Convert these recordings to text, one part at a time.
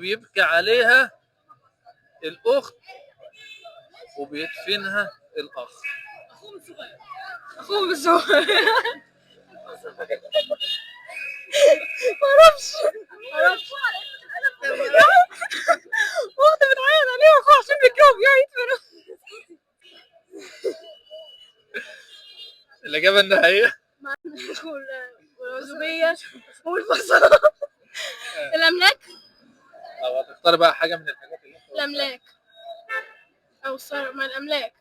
وبيبكي عليها الاخت وبيدفنها الاخ. اخوهم الصغير. اخوهم الصغير. معرفش معرفش. واخته بتعيط عليه واخوه عشان بيكرهه بيعيط منه. الاجابة النهائية؟ والعزوبية والبصلة. الأملاك. لو هتختار بقى حاجة من الحاجات اللي انت قلتها. الأملاك أو الثروة، مع الأملاك،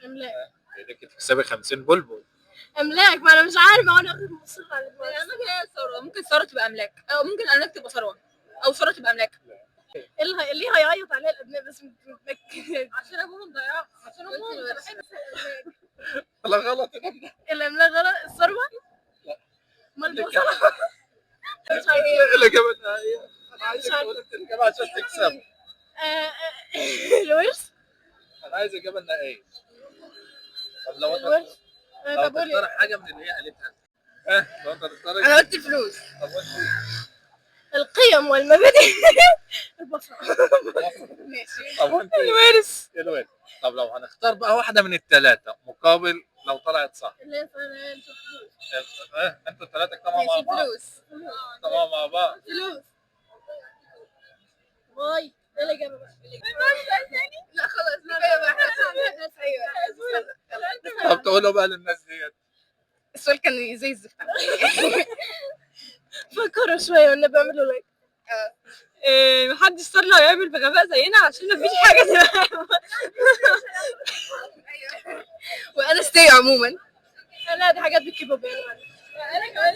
أملاك. ايدك تكسبي 50 بلبل. أملاك، ما أنا مش عارفة، أنا مصرة على دماغي. الأملاك هي الثروة، ممكن الثروة تبقى أملاك أو ممكن الأملاك تبقى ثروة أو ثروة تبقى أملاك. اللي هيعيط عليها الأبناء بس متمكن. عشان أبوهم ضيعها، عشان أمهم. لا غلط. الأملاك غلط، الثروة؟ لا. ما البصلة. مش عارفة. الاجابة النهائية، انا عايزك مش عارفة. تقول انت الاجابة عشان تكسب. الورث. انا عايز الاجابة النهائية. طب لو انت الورث. لو طب قولي. تختار حاجة من اللي هي قالتها، ها، لو انت تختار. أنا قلت الفلوس. طب وانت؟ القيم والمبادئ، البصلة. ماشي. طب وانت؟ الورث. الورث. طب لو هنختار بقى واحدة من الثلاثة مقابل لو طلعت صح. اللي هي فلوس. ها، انتوا الثلاثة اجتمعوا مع ماشي. بعض. الفلوس. اجتمعوا مع بعض. فلوس. باي، ايه الإجابة بقى؟ لا خلاص كفاية بقى، ايوه. طب تقولوا بقى للناس ديت. السؤال كان زي الزفت. فكروا شوية والنبي اعملوا like. إيه، محدش طلع يعمل بغباء زينا عشان مفيش حاجة تمام. وانا ستي عموما. لا، دي حاجات بالكيبوب يعني. انا كمان.